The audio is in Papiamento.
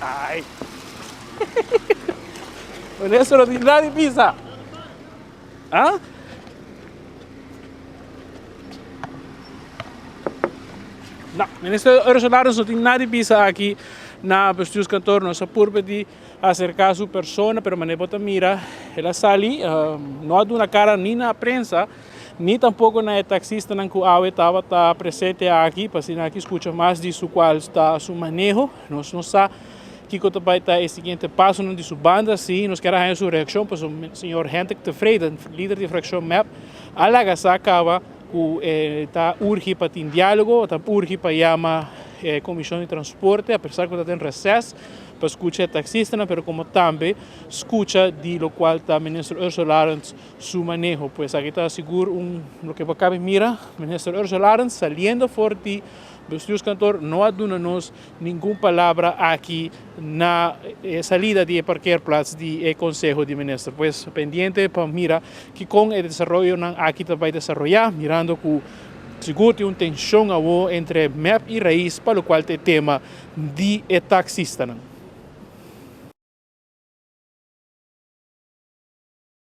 Ai. Minister no tin nada di bisa. Ah? No, minister Ursula Arends no tin nada di bisa aki na bestuurskantoor. Nos a purba di acerca su persona, pero manera bo ta mira, el a sali, no a duna cara ni na prensa, ni tampoco na e taxistanan cu awe tabata presente aki, pa asina aki scucha mas di su cual ta su maneho. Nos no sa kico ta bay ta e siguiente pasonan di su banda, si nos kier a haña su reaccion, pasobra señor Hendrik Tevreden, lider di fraccion mep, a laga sa caba cu e ta urgi pa tin dialogo, ta urgi pa yama e comision di transporte, apesar cu ta den reces, pa scucha e taxistanan, pero como tambe scucha di locual ta Minister Ursula Arends su maneho. Pues aki ta sigur un loke bo cabe mira, Minister Ursula Arends saliendo for di Bestuurskantoor no a duna nos ningun palabra aki na e salida di e parkeerplaats di e Conseho di Minister. Pues pendiente pa mira kikon e desaroyonan aki ta bay desaroya, mirando cu sigur tin un tension awo entre mep y Raiz pa locual ta e tema di e taxistanan.